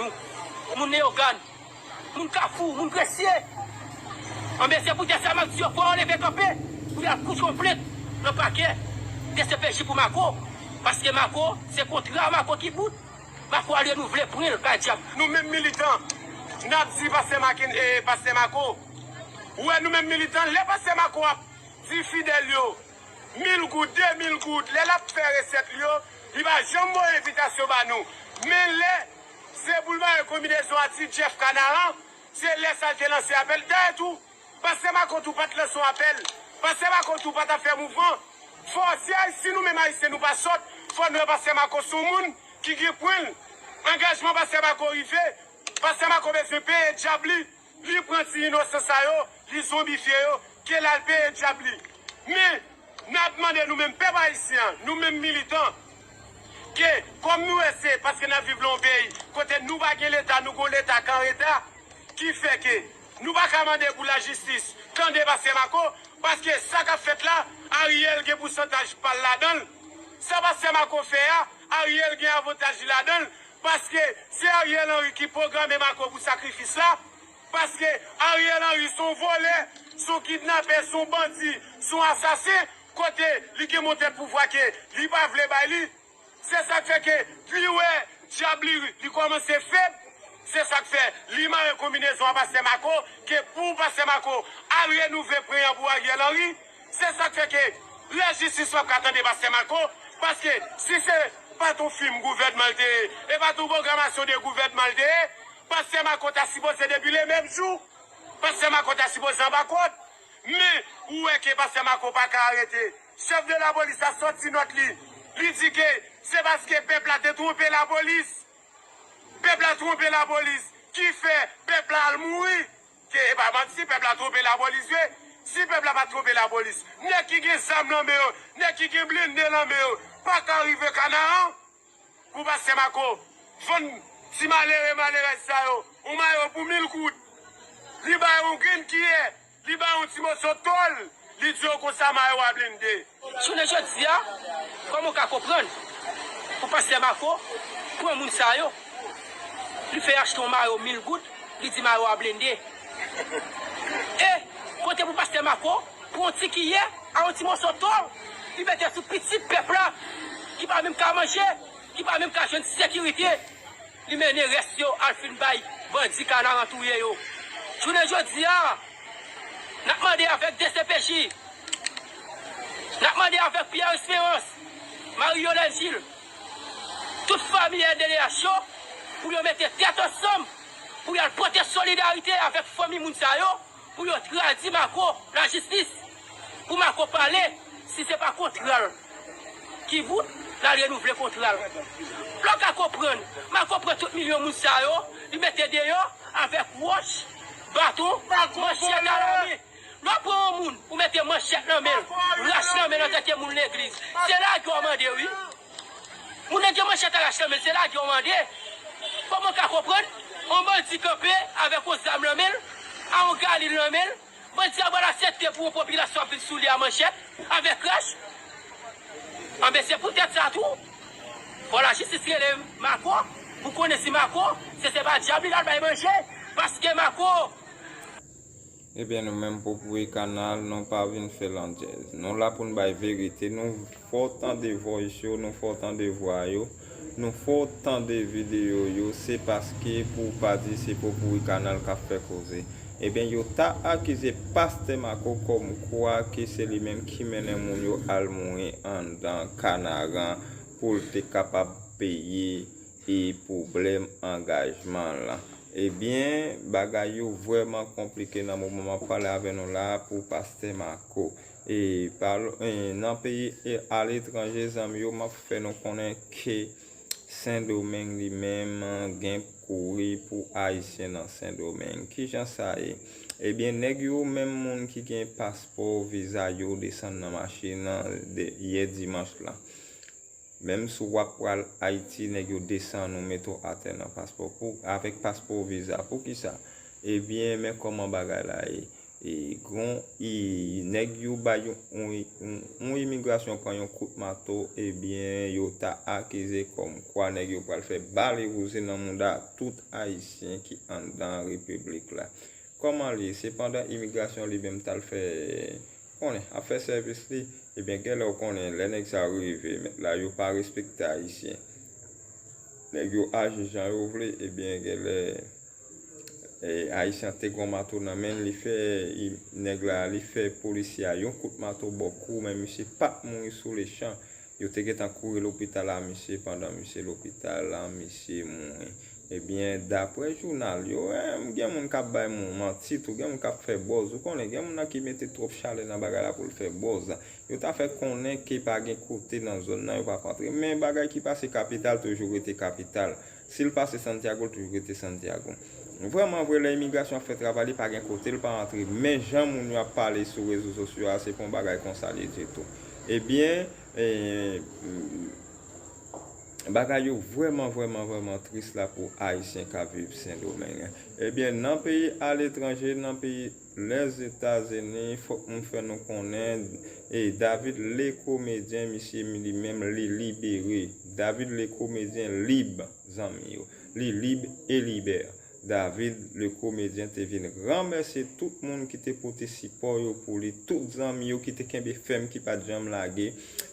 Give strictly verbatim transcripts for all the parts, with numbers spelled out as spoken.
nou. Moun Leyogàn, moun Kafou, moun Gresye. Anben, se poutèt sa m ap di yo, fò yo leve kanpe pou y al koute yon plent nan pakè D C P J pou Mako. Paske Mako, se kontra Mako ki bout. Mako al renouvle pwen l bay dyab. Nou menm militan, n ap di pastè Makin, e pastè Mako. Ou wè, nou menm militan, lè pastè Mako ap di fidèl yo mil goud, de mil goud, lè l ap fè resèt li yo, li pa janm voye envitasyon ba nou. Men lè se pou l mare konbinezon a ti Jeff Kanaran, se lè sa l te lanse apèl. Dayè tou, pastè Mako tou pa t lanse yon apèl. Pastè Mako tou pa t ap fè mouvman. Fò, si, si nou menm Ayisyen nou pa sòt, fò nou wè pastè Mako se yon moun ki gen pwen l. Angajman pastè Mako rive. Pastè Mako bezwen peye dyab li. Li pran ti inosan sa yo, li zonbifye yo, ke l al peye dyab li. Men, n ap mande nou menm pèp ayisyen an, nou menm militan, ke kòm nou wè se paske n ap viv nan yon peyi kote nou pa gen Leta, nou gen yon Leta k an reta, ki fè ke nou pa ka mande pou lajistis tande pastè Mako, paske sa k ap fèt la, Ariel gen pousantaj pa l ladan l. Sa pastè Mako fè a, Ariel gen avantaj li ladan l, paske se Ariel Henry ki pwograme Mako pou sakrifis la, paske Ariel Henry se yon vòlè, se yon kidnapè, se yon bandi, se yon asasen, kote li gen montèt pouvwa ke li pa vle bay li. Se sa k fè ke pli wè dyab li, li kòmanse fèb. Se sa k fè li mare konbinezon a pastè Mako, ke pou pastè Mako al renouvle pwen an pou Ariel Henry. Se sa k fè ke lajistis p ap ka tande pastè Mako, paske si se pa t yon fim gouvènman l te ye, e pa t yon pwogramasyon de gouvènman l te ye, pastè Mako ta sipoze debile menm jou. Pastè Mako ta sipoze anba kòd. Men, ou wè ke pastè Mako pa ka arete. Chèf de lapolis la sòti nòt li. Li di ke se paske pèp la te twonpe lapolis. Pèp la twonpe lapolis. Ki fè pèp la al mouri. Ke e pa manti, pèp la twonpe lapolis vre. Si pèp la pa t twonpe lapolis, nèg ki gen zam nan men yo, nèg ki gen blende nan men yo, pa ka rive Kanaran. Pou pastè Mako vann ti malere, malerèz sa yo yon mayo pou mil goud. Li ba yo yon grenn kiyè, li ba yo yon ti moso tòl, li di yo konsa mayo a blende. Jounen jodi a, kòman w ka konprann pou pastè Mako pran moun sa yo? Li fè achte yon mayo mil goud, li di mayo a blende. E kote pou pastè Mako pran yon ti kiyè a yon ti moso tòl, li mete sou pitit pèp la ki pa menm ka manje, ki pa menm ka jwenn sekirite, li mennen rès yo al fin bay bandi Kanaran touye yo. Jounen jodi a, n ap mande avèk D C P J, n ap mande avèk Pierre Espérance, Marie Yolène Gilles, tout fanmi L D D H yo, pou yo mete tèt ansanm, pou y al pote solidarite avèk fanmi moun sa yo, pou yo tradi Mako lajistis, pou Mako pale, si se pa kontrè l ki vout, l al renouvle kontrè l. Lè w ka konprann, Mako pran tout milyon moun sa yo, li mete deyò avèk wòch, baton, manchèt a lame. Lè w pran yon moun, ou mete manchèt nan men l, rach nan men l antanke moun legliz, se lage w mande, wi. Moun nan gen manchèt a rach nan men l, se lage w mande. Kòman w ka konprann? Yon bandi kanpe avèk yon zam nan men l, a yon galil nan men l, bandi a pral aksepte pou yon popilasyon ap vin sou li a manchèt, avèk rach? Anben, se poutèt sa tou, fò lajistis rele Mako, pou konnen si Mako, se, se pa dyab li l al bay manje, paske Mako, Ebyen, nou menm Popuri Kanal, nou pa vin fè landjèz. Nou la pou n bay verite. Nou fè w tande voice yo, nou fè w tande vwa yo, nou fè w tande videyo yo, se paske pou w pa di se Popuri Kanal k ap fè koze. Ebyen, yo ta akize pastè Mako kòmkwa ke se li menm ki mennen moun yo al mouri anndan Kanaran pou l te kapab peye e pwoblèm angajman l. Ebyen, bagay yo vrèman konplike nan moman m ap pale avè nou la pou pastè Mako. E, pa, e, nan peyi e aletranje, zanmi yo, m ap fè nou konnen ke Sendomeng li menm gen kouri pou Ayisyen nan Sendomeng. Kijan sa ye? Ebyen, nèg yo, menm moun ki gen paspò, viza, yo desann nan machin nan de, yè dimanch la. Menm si w ap pral Ayiti, nèg yo desann ou, mete w atè nan paspò pou, avèk paspò, viza. Poukisa? Ebyen, men kòman bagay la ye. E, gon, e, nèg yo bay yon, yon, yon, yon imigrasyon pran yon kout mato, ebyen, yo ta akize kòmkwa nèg yo pral fè bale wouze nan mouda tout Ayisyen ki anndan repiblik la. Kòman li ye? Se pandan imigrasyon li menm t al fè, konnen, ap fè sèvis li. Ebyen, genlè w konnen, lè nèg sa yo rive, mèt la, yo pa respekte Ayisyen. Nèg yo aji jan yo vle, ebyen, genlè, e, Ayisyen an te gon mato nan men l, li fè, i, nèg la, li fè polisye a yon kout mato bò kou, men misye pa t mouri sou lechan. Yo te gentan kouri lopital a misye, pandan misye lopital la, misye mouri. Ebyen, daprè jounal yo, e, gen moun k ap bay moun manti tou, gen moun k ap fè buzz. Ou konnen, gen moun nan ki mete twòp chalè nan bagay la pou l fè buzz. Yo ta fè konnen ke pa gen kote nan zòn nan yo p ap antre. Men bagay ki pase kapital toujou rete kapital. Si l pase Santiago, l toujou rete Santiago. Vrèman vre, lè imigrasyon ap fè travay li, pa gen kote l pa antre. Men jan moun yo ap pale sou rezo sosyo a, se pa yon bagay konsa li ye ditou. Ebyen, e, bagay yo vrèman, vrèman, vrèman tris la pou Ayisyen k ap viv Sendomeng. Ebyen, nan peyi aletranje, nan peyi Lèzetazini, fòk m fè nou konnen, e, David le Comédien, misye li menm, li libere. David le Comédien lib, zanmi yo. Li lib e libè. David le Comédien te vin ranmèsye tout moun ki te pote sipò yo pou li, tout zanmi yo ki te kenbe fèm, ki pa t janm lage,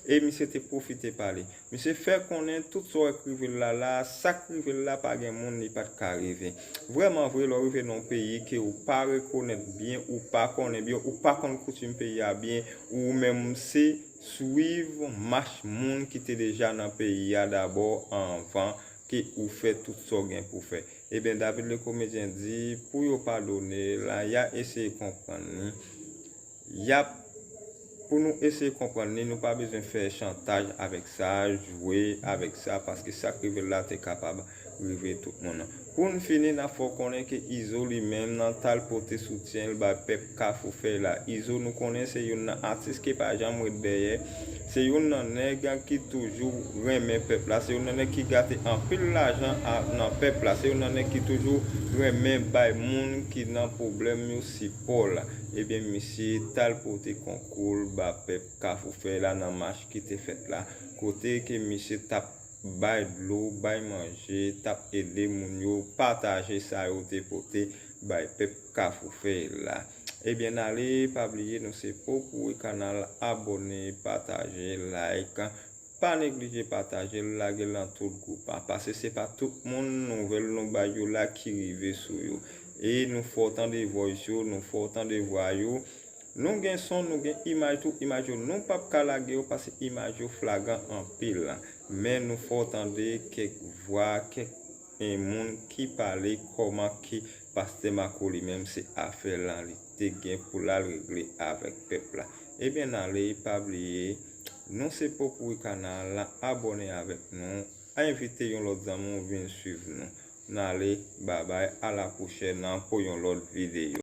e misye te pwofite pale. Misye fè konnen tout sa w wè k rive l la, la, sa k rive l la, pa gen moun li pa t ka rive. Vrèman vre, lè w rive nan yon peyi ke ou pa rekonèt byen, ou pa konnen byen, ou pa konn koutim peyi a byen, ou menm se swiv mach moun ki te deja nan peyi a dabò anvan ke ou fè tout sa w gen pou fè. Ebyen, David le Comédien di, pou yo padone l, y a eseye konprann li. Y ap, pou nou eseye konprann li, nou pa bezwen fè chantaj avèk sa, jwe avèk sa, paske sa k rive l la te kapab rive tout moun. Pou n fini, n ap fè w konnen ke Izo li menm nan t al pote soutyen l bay pèp Kafou Fèy la. Izo, nou konnen se youn nan atis ki pa janm ret dèyè. Se youn nan nèg ki toujou renmen pèp la. Se youn nan nèg ki gate anpil lajan a, nan pèp la. Se youn nan nèg ki toujou renmen bay moun ki nan pwoblèm yo sipò l. Ebyen, misye t al pote konkou l ba pèp Kafou Fèy la nan mach ki te fèt la. Kote ke misye t ap bay dlo, bay manje, t ap ede moun yo pataje sa yo te pote bay pèp Kafou Fèy la. Ebyen, n ale, pa bliye, nou se Popouri Kanal, abòne, pataje, like. Pa neglije pataje l, lage l nan tout gwoup la, paske se pa tout moun nouvèl nou bay yo la ki rive sou yo. E nou fè w tande voice yo, nou fè w tande vwa yo. Nou gen son, nou gen imaj tou, imaj yo nou p ap ka lage yo paske imaj yo flagan anpil. Men nou fè w tande kèk vwa, kèk en moun ki pale kòman ke pastè Marco li menm se afè lan li te gen pou l al regle avèk pèp la. Ebyen, n ale, pa bliye, nou se Popouri Kanal la, abòne avèk nou, envite yon lòt zanmi w vin swiv nou. N ale, babay, a la pwochèn nan pou yon lòt videyo.